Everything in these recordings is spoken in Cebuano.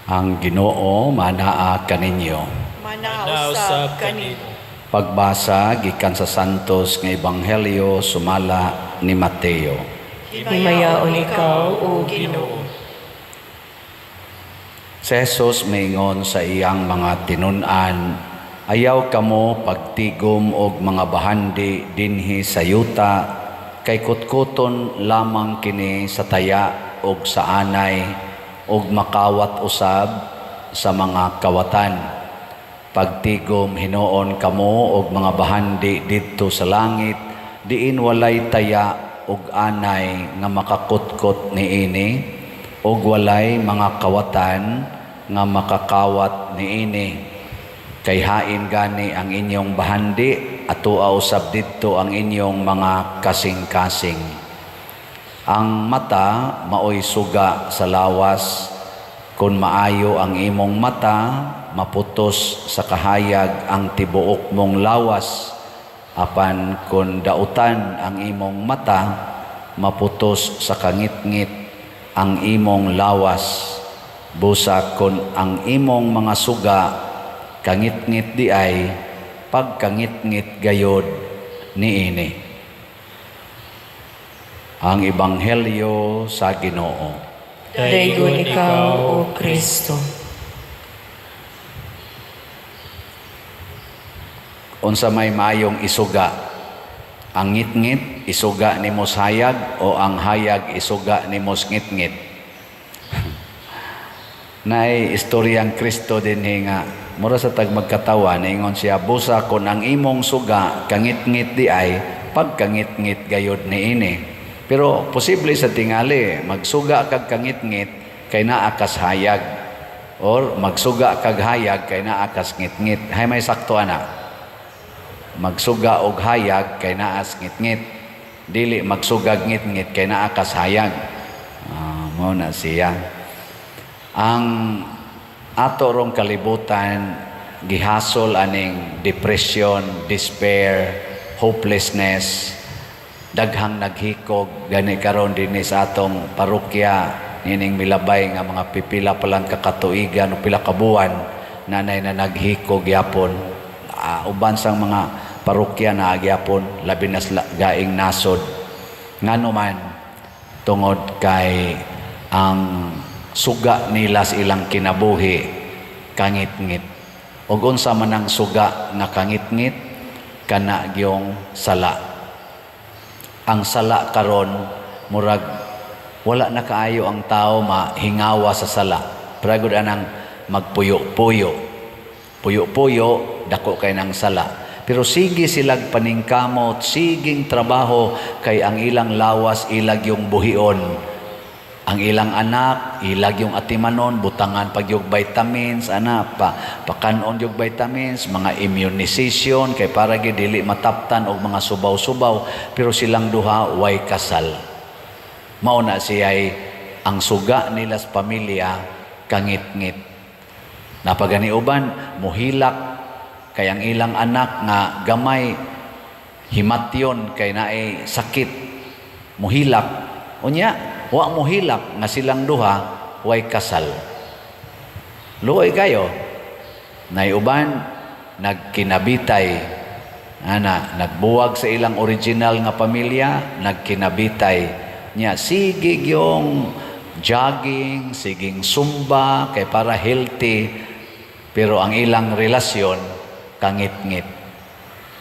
Ang Ginoo manaa kaninyo. Manaa usab kanimo. Pagbasa gikan sa Santos nga Ebanghelyo sumala ni Mateo. Himayaon ikaw, O Ginoo. Si Jesus miingon sa iyang mga tinun-an, "Ayaw kamo pagtigom og mga bahandi dinhi sa yuta, kay kutkuton lamang kini sa taya og sa anay og makawat usab sa mga kawatan. Pagtigom hinuon kamo og mga bahandi didto sa langit, diin walay taya og anay nga makakutkot niini og walay mga kawatan nga makakawat niini. Kay hain gani ang inyong bahandi, atoa usab didto ang inyong mga kasing-kasing. Ang mata maoy suga sa lawas. Kung maayo ang imong mata, maputos sa kahayag ang tibuok mong lawas. Apan kung dautan ang imong mata, maputos sa kangitngit ang imong lawas. Busa kung ang imong mga suga kangitngit diay, pagkangitngit gayod niini." Ang Ebanghelyo sa Ginoo. Daygon ikaw, O Kristo. Unsa may maayong isuga? Ang ngitngit isuga nimo sa hayag o ang hayag isuga nimo sa ngitngit? Naay istoryang Kristo dinhi nga mura sa tag magkatawa, niingon siya, "Busa kon ang imong suga kangitngit diay, pagkangitngit gayod niini." Pero posible sa tingali magsuga kag kangitngit kay naa kas hayag, or magsuga kag hayag kay naa kas ngitngit. Hay may sakto ana. Magsuga og hayag kay naa sa ngitngit, dili magsugag ngitngit kay naa kas hayag. Mao na siya. Ang ato rong kalibutan gihasol aning depression, despair, hopelessness. Daghang naghikog gani karon dinhi sa atong parokya nining milabay nga mga pipila pa lang kakatuigan o pila ka buwan, nanay na naghikog yapon. Uban sang mga parokya na gyapon, labi na sa gaing nasod. Ngano man, tungod kay ang suga nila sa ilang kinabuhi kangitngit. Og unsa man ang suga nga kangitngit? Kana gyong sala. Ang sala karon murag wala na kaayo ang tao mahingawa sa sala. Pragod anang magpuyo-puyo. Puyo-puyo, dako kay nang sala. Pero sige silag paningkamot, siging trabaho kay ang ilang lawas ilag yung buhion. Ang ilang anak, ilag yung atimanon, butangan pag yung vitamins, ana, pakanon yung vitamins, mga immunization, kay para gyud dili mataptan og mga subaw-subaw, pero silang duha way kasal. Mao na siya'y ang suga nila sa pamilya, kangitngit. Napagani uban, muhilak, kay ang ilang anak nga gamay, himatyon, kay naay sakit, muhilak. Unya, wa muhilak nga silang duha way kasal. Luoy kayo. Naiuban nagkinabitay, ana, nagbuwag sa ilang original nga pamilya, nagkinabitay nya, sige gyong jogging, siging zumba kay para healthy, pero ang ilang relasyon kangitngit.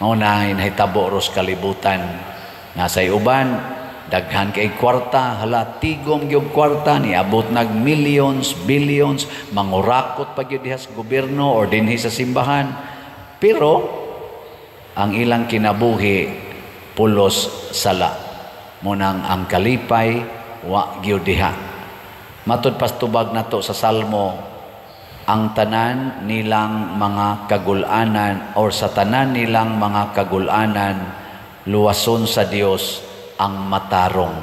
Mao na nahitabo ros kalibutan. Nasa uban daghan kay kwarta, hala tigom gyud kwarta, niabot nag millions, billions, mangurakot pa gyud diha sa gobyerno or dinhi sa simbahan, pero ang ilang kinabuhi pulos sala. Munang ang kalipay wa gyud diha. Matud pastubag nato sa Salmo, ang tanan nilang mga kagulanan or sa tanan nilang mga kagulanan, luwason sa Dios ang matarong.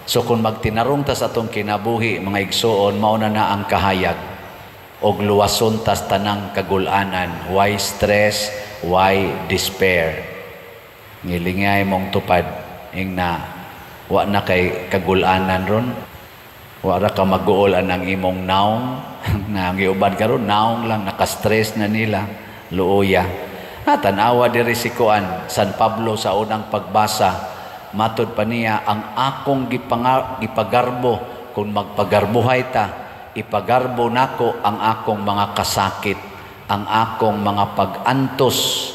So kung magtinarong tas atong kinabuhi, mga igsuon, mauna na ang kahayag og luwason tas tanang kagulanan. Why stress? Why despair? Ngilingay mong tupad ing na wa na kay kagulanan ron. Wara ka maguol anang imong naong na ang giuban karon naong lang, naka-stress na nila, luoya. Ha, tan-awa diri si kuan, San Pablo sa unang pagbasa, matud pa niya ang akong gipagarbo, kung magpagarbuhay ta, ipagarbo nako ang akong mga kasakit, ang akong mga pag-antos.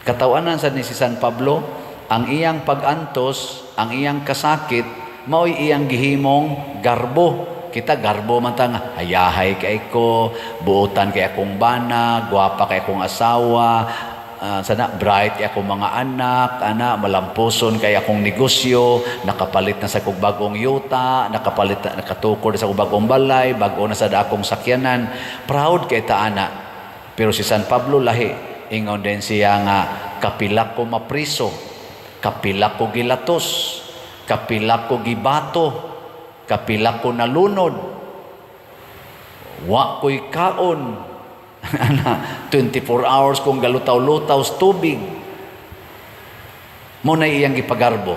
Katawanan sa ni si San Pablo, ang iyang pag-antos, ang iyang kasakit, mao'y iyang gihimong garbo. Kita garbo man ta nga, hayahay kay ko, buotan kay akong bana, gwapa kay akong asawa, sana bright kay akong mga anak, ana malampuson kay akong negosyo, nakapalit na sa kog bagong yuta, nakapalit na, nakatukod na sa kog bagong balay, bag-o na sa akong sakyanan. Proud kay ta ana. Pero si San Pablo lahi, ingon din siya nga kapila ko mapriso, kapila ko gilatos, kapila ko gibato, kapila ko nalunod, wa ko'y kaon. Ana, 24 hours kong galutaw-lutaw sa tubig. Mo na iyang gipagarbo.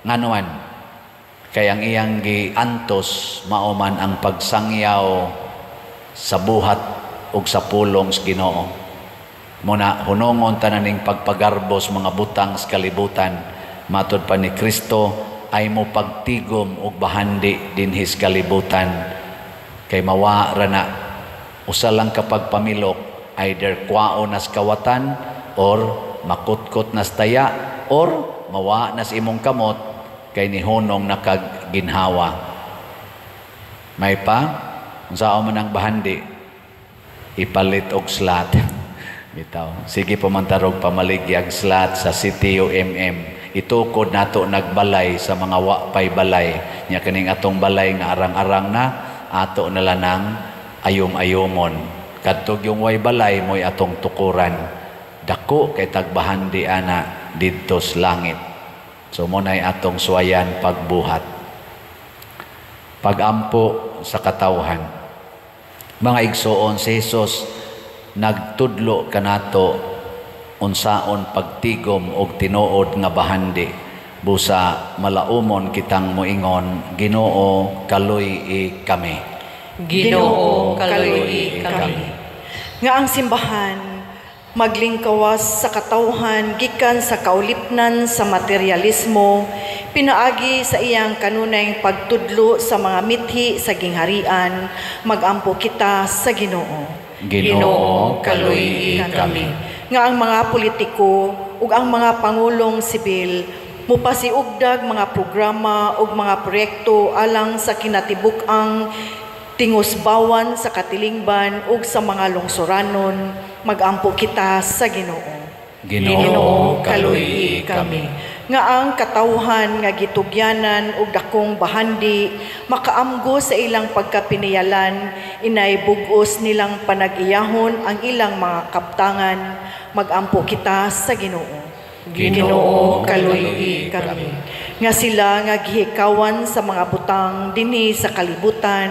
Nganuan, kay ang iyang giantos mao man ang pagsangyaw sa buhat ug sa pulong sa Ginoo. Mo na hunongon tanan ning pagpagarbo sa mga butang sa kalibutan. Matod pa ni Kristo ay mo pagtigom og bahandi dinhi sa kalibutan. Kay mawa ra na, usa lang kapag pamilok, either kwaon nas kawatan or makutkot nas taya or mawa nas imong kamot kay nihunong nakagginhawa. May pa unsaon man ang bahandi, ipalit og slot. Bitaw. Sige pa man tarog pamaligyag slot sa CTUMM. Itukod nato nagbalay sa mga wa pay balay. Nya kining atong balay nga arang-arang na, ato na lang ayom-ayomon. Kadtog yung way balay mo'y atong tukuran. Dako kay tagbahandi ana didto sa langit. So mo na'y atong suwayan pagbuhat. Pagampo sa katawhan. Mga igsoon, si Jesus nagtudlo kanato unsaon pagtigom og tinuod nga bahandi. Busa malaumon kitang moingon, Ginoo, kaluy-i kami. Ginoo, kaluy-i kami. Nga ang simbahan maglingkawas sa katawhan gikan sa kaulipnan sa materialismo, pinaagi sa iyang kanunayng pagtudlo sa mga mithi sa gingharian, magampo kita sa Ginoo. Ginoo, kaluy-i kami. Nga ang mga politiko ug ang mga pangulong sibil mupasiugdag mga programa ug mga proyekto alang sa kinatibuk-ang tingusbawan sa katilingban ug sa mga lungsoranon, magampo kita sa Ginoo. Ginoo, kaluy-i kami. Nga ang katawhan nga gitugyanan og dakong bahandi makaamgo sa ilang pagkapiniyalan, inay bug-os nilang panag-iyahon ang ilang mga kaptangan, magampo kita sa Ginoo. Ginoo, kaluy-i kami. Nga sila nga gihikawan sa mga butang dinhi sa kalibutan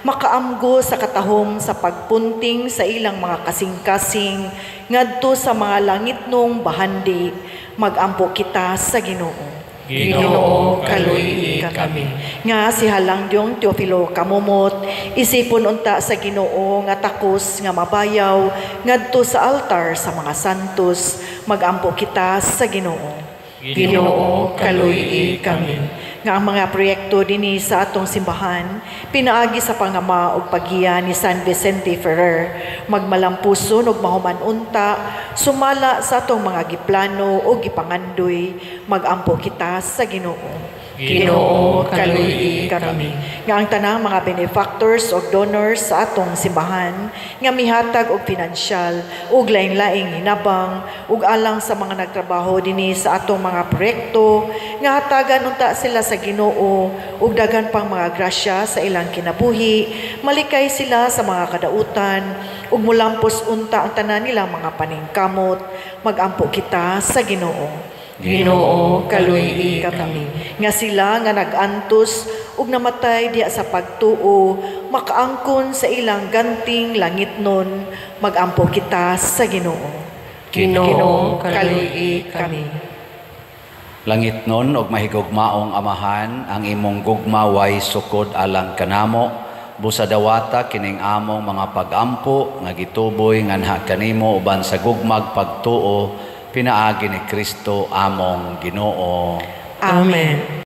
makaamgo sa katahom sa pagpunting sa ilang mga kasing-kasing ngadto sa mga langitnong bahandi, magampo kita sa Ginoo. Ginoo, kaluy-i kami. Nga si Halangdyong Teofilo Camomot isipon unta sa Ginoo nga takos nga mabayaw ngadto sa altar sa mga santos, magampo kita sa Ginoo. Ginoo, kaluy-i kami. Nga ang mga proyekto dinhi sa atong simbahan pinaagi sa pangama ug paggiya ni San Vicente Ferrer magmalampuson ug mahuman unta sumala sa atong mga giplano ug gipangandoy, magampo kita sa Ginoo. Ginoo, kaluy-i kami. Nga ang tanang mga benefactors o donors sa atong simbahan nga mihatag og pinansyal ug lain-laing hinabang ug alang sa mga nagtrabaho dinhi sa atong mga proyekto, nga hatagan unta sila sa Ginoo ug daghan pang mga grasya sa ilang kinabuhi, malikay sila sa mga kadautan ug mulampos unta ang tanan nilang mga paningkamot, magampo kita sa Ginoo. Ginoo, kaluy-i kami. Nga sila nga nag-antos ug namatay diha sa pagtuo, makaangkon sa ilang ganting langitnon, magampo kita sa Ginoo. Ginoo, kaluy-i kami. Langitnon og mahigugmaong Amahan, ang imong gugma way sukod alang kanamo. Busa dawata kining among mga pagampo nga gituboy nganha kanimo uban sa gugmag pagtuo pinaagi ni Kristo among Ginoo. Amen.